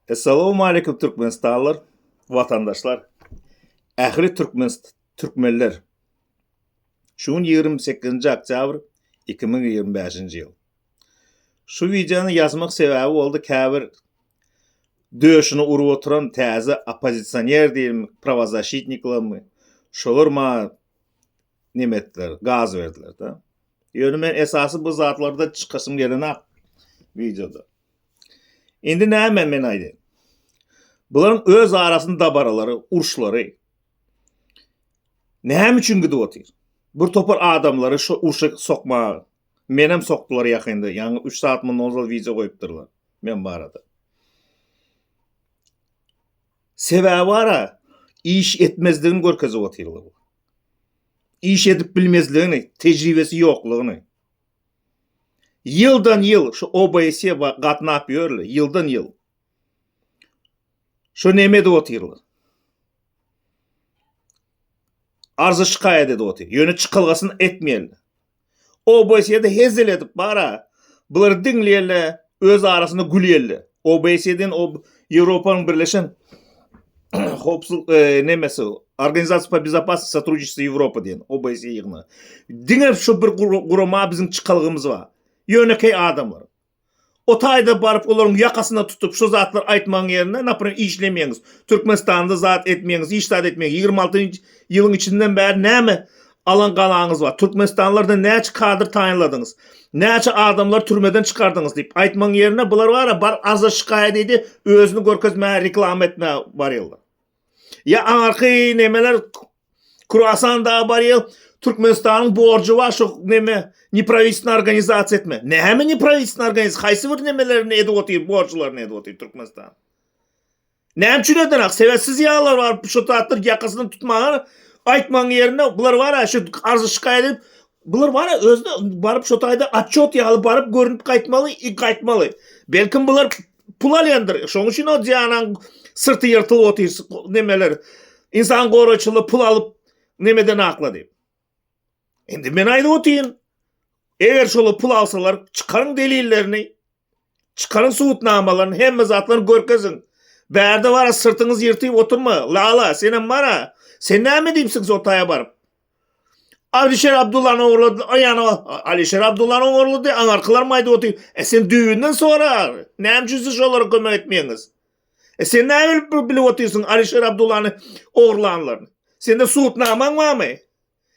Essalawmaleýkum Türkmenistanlylar, watandaşlar, ähli türkmen türkmenler. Şu gün 28-nji oktýabr 2025-nji ýyl. Şu wideony ýazmak sebäbi boldy käbir döşüni urup oturan täze oppozisioner diýilmi, prawozaşitniklermi, şolar maňa neme etdiler, gaz berdiler da. Ýöne men esasy bu zatlarda çykasym gelenak wideoda. Indi näme men aýdaýyn. Bularyň öz arasynda dabaralary, uruşlary näme üçin gidip otyr? Bir topar adamlary şu urşa sokmaga menem sokdular ýakynda, ýaňy 3 saat mundan ozal wideo goýupdyrlar men barada. Sebäbi bara iş etmezligini görkezip otyrlar. Iş edip bilmezligini, tejribesi ýoklugyny. Ýyldan ýyl şu OBSE gatnap ýörler, ýyldan ýyl. Şu neme edip otyrlar? Arza şikaýat edip otyr. Ýöne çykalgasyny etmeýärler. OBSE-de hezil edip bara, bulary diňleýärler, öz arasynda gülýärler. OBSE-den Ýewropanyň Birleşen Howpsuzlyk e, nemesi, Organizasiýa po bezopasnosti sotrudničestvu Ýewropa diýen OBSE ýygnagy. Diňe şu bir gurama biziň çykalgymyz bar. Ýönekeý adamlar. O taýda baryp olaryň ýakasyndan tutup şu zatlar aýtmagyň ýerine, naprimer işlemeýäňiz, Türkmenistanda zat etmeýäňiz, hiç zat etmeýäňiz, 26 ýylyň içinden bäri näme alan galaňyz bar, Türkmenistanlylardan näçe kadr taýynladyňyz, näçe adamlary türmeden çykardyňyz diýip aýtmagyň ýerine bular bara bar arza şikaýat edip özüni görkezmäge reklama etmäge barýarlar. Ýa aňarky nemeler Kruasan dagy barýar, Türkmenistanyň borjy bar şu neme nepravительственный organizasiýa etme. Näme nepravительственный organizasiýa? Haýsy bir nemelerini edip otyr, borçlaryny edip otyr Türkmenistan? Näme üçin edenak? Sebäp siz ýalylar bar şu zatlar ýakasyny tutmaga aýtmagyň ýerine bular bar şu arza şikaýat edip bular bar özde baryp şu taýda otçot ýaly baryp görünip gaýtmaly, gaýtmaly. Belkim bular Pul alýandyr. Şoň üçin o Dianaň syrty ýyrtylyp otyr nemeler. Insan goraýçylygy pul alyp nemeden aklady. Indi men aýdyp otyryn. Eger şolar pul alsalar, çykaryň delillerini, çykaryň subutnamalaryny, hemme zatlaryny görkeziň. Bärde bara syrtyňyzy ýyrtyp oturma. Lala, senem bara. Sen näme diýipsiň o taýa baryp? Alişer Abdullany ogurlady, aýany Alişer Abdullany ogurlady, aňarkylar aýdyp otyr. E sen düýbünden sora. Näme üçin siz şolara kömek etmeýäňiz? E sen näme bilip bilip otyrsyň Alişer Abdullany ogurlanlaryny? Sende subutnamaň barmy?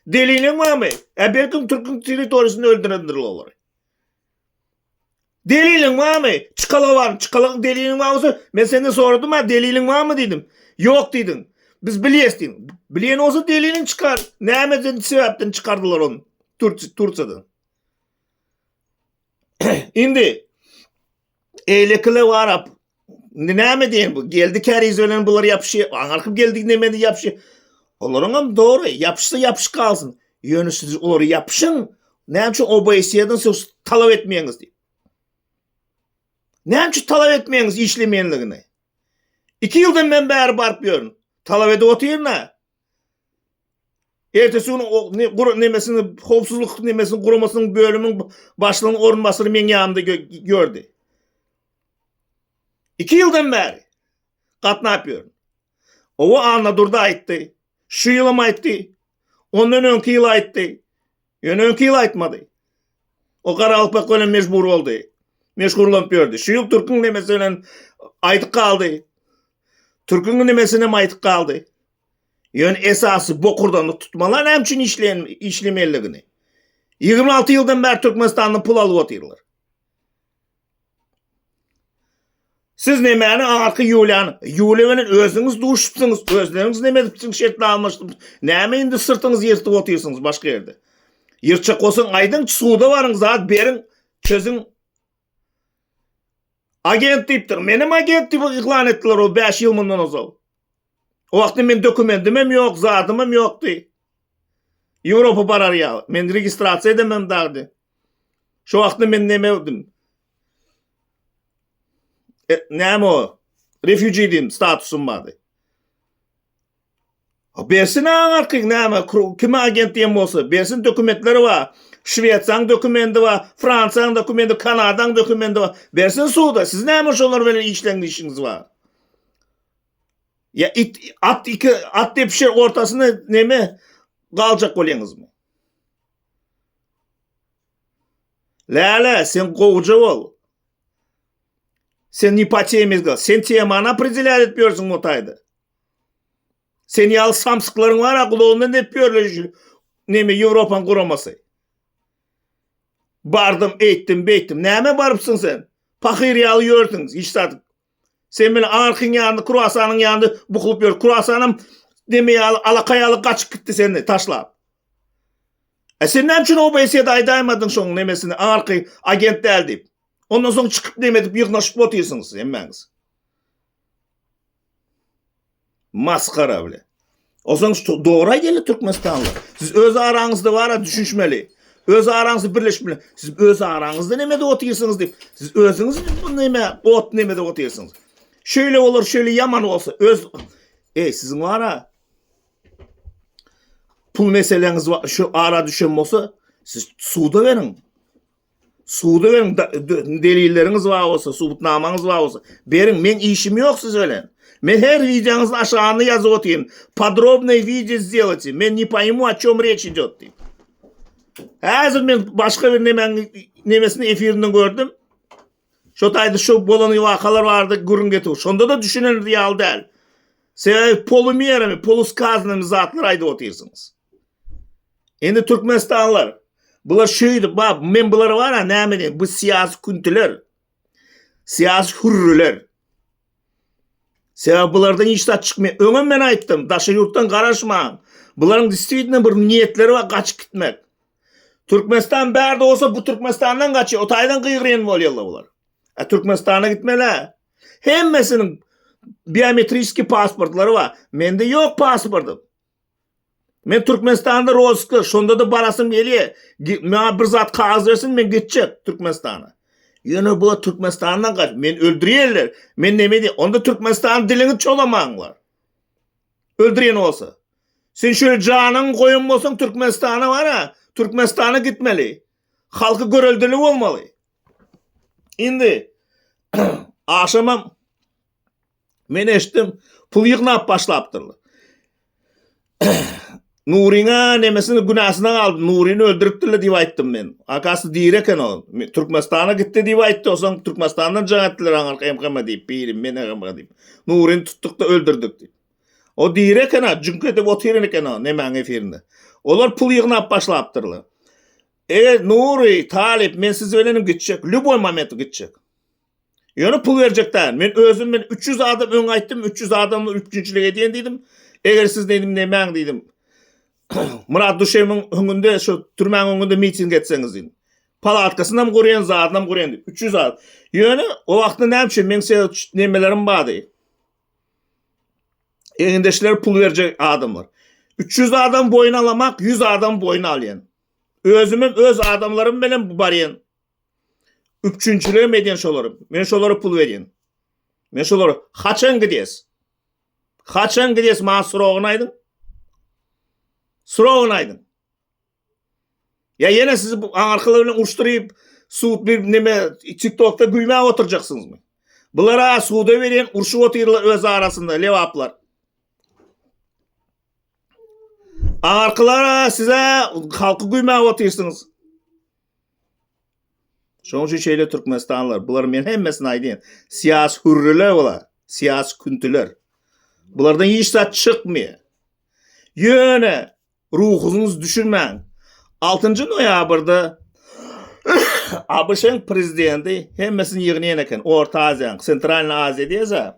Deliliň barmy? E belki türküň territoriýasynda öldürendir olary. Deliliň barmy? Çykalga barmy? Çykalgaň deliliň bar bolsa, men senden soradym ha, deliliň barmy diýdim. Ýok diýdiň. Biz bilýäs diýdiň. Bilýän bolsa deliliň çykar. Nämeden sebäpden çykardylar ony Tursiýadan? Indi eýlekiler barap Indi näme diýen bu? Geldi käriz bilen bular ýapyşýar. Aňarky geldi nemedi ýapyşýar. Olaryň hem dogry, ýapyşsa ýapyşyp galsyn. Ýöne siz olary ýapyşyň. Näme üçin OBSE-den siz talap etmeýäňiz diýip. Näme üçin talap etmeýäňiz işlemeýänligini? 2 ýyldan men bäri baryp ýörün. Talap edip otyryn-a. Ertesi gün o ne, gur, nemesini howpsuzlyk nemesini guramasynyň bölümiň başlygynyň orunbasary meň ýanymda gördi. 2 ýyldan bäri gatnap ýörün. Owa Annadurdy aýtdy. Şu ýylam aýtdy. Ondan öňki ýyl aýtdy. Ýöne öňki ýyl aýtmady. O Garagalpak bilen mejbur boldy. Meşgurlanyp ýördi. Şu ýyl türküň nemesi bilen aýdyp galdy. Türküň nemesine aýdyp galdy. Ýöne esasy bokurdany tutmalar näme üçin işleýän işlemeliligini. 26 ýyldan bäri Türkmenistandan pul alyp otyrlar. Siz nemäni arky Ýuliany, Ýuliýa bilen özüňiz duşupsyňyz, özleriňiz neme edipsiňiz şertnamalaşdyp, näme indi syrtyňyzy ýyrtyp otyrsyňyz başga ýerde. Ýyrtjak bolsaň aýdyň, suda baryň, zat beriň, çözüň. Agent diýipdir. Menem agent diýip yglan etdiler o 5 ýyl mundan ozal. O wagtda men dokumentim hem ýok, zadym hem ýokdy. Ýewropa barar ýaly. Men registrasiýa edemem dagdy. Şo wagtda men neme etdim? E, näme o? Refugee diýdim, statusym bardy. Bersin aňarky näme, kime agent diýen bolsa, bersin dokumentleri bar. Şwetsiýanyň dokumenti bar, Fransiýanyň dokumenti, Kanadaň dokumenti bar. Bersin suda. Siz näme şolar bilen işleň işiňiz bar? Ya it at iki at depişer ortasynda neme galjak bolýaňyzmy? Läle sen gowuja bol. Sen ne po теме Sen temany opredelýat edip ýörsüň bu taýda. Sen ýaly samsyklaryň bar-a gulagyndan depip ýörler neme Ýewropanyň guramasy. Bardym, eýtdim, beýtdim. Näme barypsyň sen? Pahyr ýaly ýörsüň, hiç zat. Sen bilen arkyň ýanynda, kruasanyň ýanynda bukulyp ýör. Kruasanam neme ýaly, alaka ýaly gaçyp gitdi seni taşlap. E sen näme üçin OBSE-de aýdaýmadyň şoň nemesini, arky agent däl diýip. Ondan soň çykyp neme edip ýygnaşyp otyrsyňyz hemmäňiz. Masgara bile. Onsoň şu dogry aýdýarlar türkmenistanlylar. Siz öz araňyzda bara düşünişmeli. Öz araňyzda birleşmeli. Siz öz araňyzda neme de otyrsyňyz diýip. Siz özüňiz bu neme ot neme de otyrsyňyz. Şeýle bolar, şeýle ýaman bolsa öz Ey siziň bara pul meseleňiz şu ara düşen bolsa siz suda beriň. Suda beriň, delilleriňiz bar bolsa, subutnamaňyz bar bolsa, beriň. Meň işim ýok siz bilen. Men her wideoňyzyň aşagyna ýazyp otyryn. Podrobnoý wideo сделайте. Men ne pojmu o çom reç idýot diýip. Häzir men başga bir nemäň nemesini efirinden gördüm. Şo taýda şu bolan wakalar barada gürrüň getir. Şonda-da düşünerli ýaly däl. Sebäbi polumerami, poluskaznymy zatlar aýdyp otyrsyňyz. Indi türkmenistanlylar, bular şeýdip, ba, men bulara bar-a näme diýen, bu syýasy küntiler, syýasy hürrüler. Sebäbi bulardan hiç zat çykmaýar. Öňem men aýtdym, daşary ýurtdan garaşmaň. Bularyň diswitno bir niýetleri bar gaçyp gitmek. Türkmenistan bärde bolsa bu Türkmenistandan gaçýar, o taýdan gygyrýan bolýarlar bular. A Türkmenistana gitmeli. Hemmesiniň biometriski pasportlary bar. Mende ýok pasportym. Men Türkmenistanda rozyskda, şonda-da barasym gelýär. Maňa bir zat kagyz bersin, men gitjek Türkmenistana. Ýöne bular Türkmenistandan gaç, men öldürýärler. Men neme diýen, onda Türkmenistan diliňi çolamaňlar. Öldürýän bolsa. Sen şöyle janyňy goýan bolsaň Türkmenistana bara, Türkmenistana gitmeli. Halky göreldeli bolmaly. Indi agşamam Men eşitdim, pul ýygnap başlapdyrlar. Nuryňa nemesini günäsine galdy, Nuryny öldüripdirler diýip aýtdym men. Akasy diri eken o. Türkmenistana gitdi diýip aýtdy, onsoň Türkmenistandan jaň etdiler aňyrky MHM diýip, biri men MHM diýip. Nuryny tutduk-da öldürdik diýip. O diri eken ha, jüňk edip otyryn eken o nemäň efirinde. Olar pul ýygnap başlapdyrlar. Eger Nury, Talyp, men siz bilenem gitjek, lýuboý moment gitjek. Ýöne pul berjek däl. Men özüm men 300 adam öň aýtdym, 300 adamly üpjünçilik edýän diýdim. Eger siz diýdim nemäň diýdim. Myrat Duşemiň öňünde şu türmäň öňünde miting etseňiz diýdim. Palatkasynam gurýan, zadynam gurýan diýip. 300 adam. Ýöne o wagtda näme üçin meň se nemelerim bardy. Egindeşler pul berjek adamlar. 300 adam boýun alamak, 100 adam boýun alýan. Özümem öz adamlarym bilen barýan. Üpjünçiligem edýän şolar. Men şolara pul berýän. Men şolara haçan gidýäs? Haçan gidýäs maňa suragyny aýdyň. Suragyny aýdyň. Ýa ýene sizi bu aňarkylar bilen uruşdyryp, sud bir neme TikTokda güýmäp oturjaksyňyzmy? Bulara suda berýän urşup otyrlar öz arasynda lebaplar. Aňarkylara size halky güýmäp otyrsyňyz. Şonuň üçin şeýle türkmenistanlylar, bular men hemmesini aýdýan, syýasy hürrüler bular, syýasy küntüler. Bulardan hiç zat çykmaýar. Ýöne ruhuňyzy düşürmäň. 6-njy noýabrda ABŞ-yň prezidenti hemmesini ýygnaýan eken, Orta Aziýanyň, Sentralnyý Aziýa diýýäs-ä,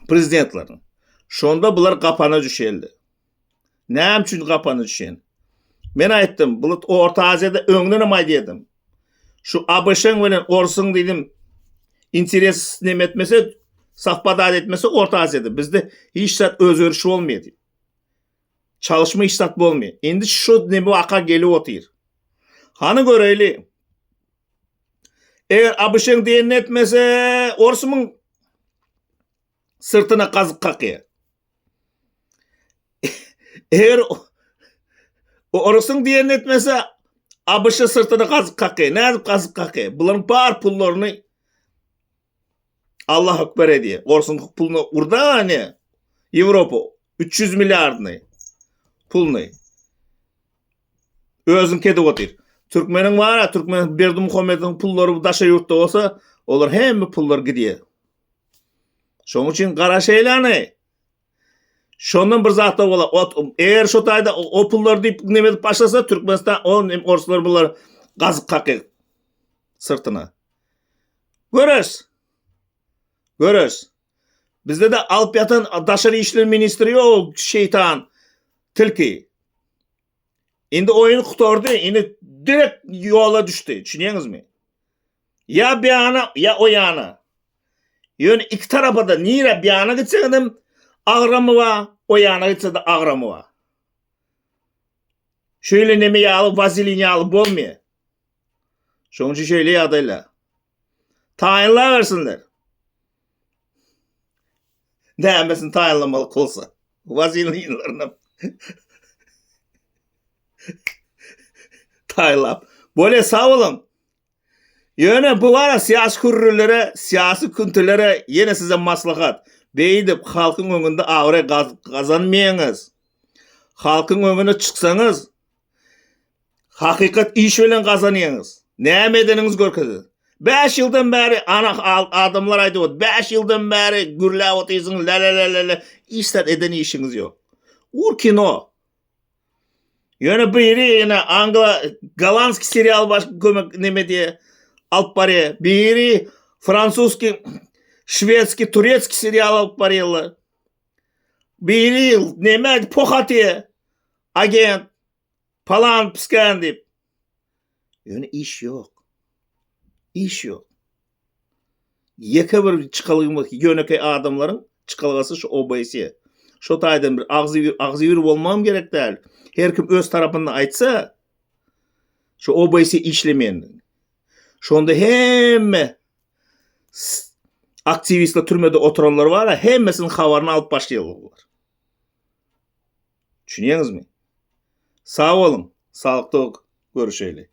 prezidentlerini. Şonda bular gapana düşeldi. Näme üçin gapana düşen? Men aýtdym, bulut Orta Aziýada öňden hem aýdýardym. Şu ABŞ-yň bilen Orsuň diýdim, interes neme etmese, sowpadat etmese Orta Aziýada bizde hiç zat özgeriş bolmaýar diýip. Çalyşma hiç zat bolmaýar. Indi şu neme waka gelip otyr. Hany göreýli. Eger ABŞ-yň diýenini etmese, Orsumyň syrtyna gazyk kakýar. Eger Orusyň diýenini etmese, ABŞ syrtyna gazyk kakýar. Nädip gazyk kakýar? Bularyň bar pullaryny Allah ekber edýär. Orsuň puluny urda ne? Ýewropa 300 milliardyny puluny özüňki edip otyr. Türkmeniň bar-a, türkmen Berdimuhamedowyň pullary daşary ýurtda bolsa, olar hemme pullar gidýär. Şonuň üçin gara şeýlany. Şondan bir zatlar bolar. Ot, eger şo taýda o pullar diýip neme edip başlasa, Türkmenistan on hem orslar bular gazyk kakyr syrtyna. Göreris. Göreris. Bizde de alyp ýatan daşary işler ministri ýok, şeýtan tilki. Indi oýun gutardy, indi direkt ýola düşdi. Düşünýäňizmi? Ýa bir ýana, ýa o ýana. Ýöne iki tarapa-da nirä bir ýana gitseňizem agramy bar, o ýana gitse-de agramy bar. Şeýle neme ýaly, wazelin ýaly bolmaýar. Şonuň üçin şeýle ýagdaýlar. Taýynlabersinler. Nämesini taýynlamaly bolsa. Wazelinlerini taýynlap. Bolýa sag boluň. Ýöne bu bara syýasy hürrülere, syýasy küntilere ýene size maslahat. Beýdip halkyň öňünde abraý gazanmaýaňyz. Halkyň öňüne çyksaňyz, hakykat iş bilen gazanýaňyz. Näme edeniňizi görkezin. 5 ýyldan bäri ana adamlar aýdyp otyr. 5 ýyldan bäri gürläp otyrsyň, la la la la la. Hiç zat eden işiňiz ýok. Ur kino. Ýöne biri ýene Angla gollandskiý serial baş kömek neme diýe alyp barýar. Biri fransuskiý, şwedskiý, turetskiý serial alyp barýarlar. Biri neme poh atýar. Agent palan piskan diýip. Ýöne iş ýok. Iş ýok. Ýeke bir çykalgymyz ýönekeý adamlaryň çykalgasy şu OBSE. Şo taýdan bir agzybir agzybir bolmagam gerek däl. Her kim öz tarapynda aýtsa şu OBSE işlemeýändigini. Şonda hemme aktiwistler türmede oturanlar bar, hemmesiniň habaryny alyp başlaýarlar. Düşünýäňizmi? Sag boluň, saglykda görüşeýli.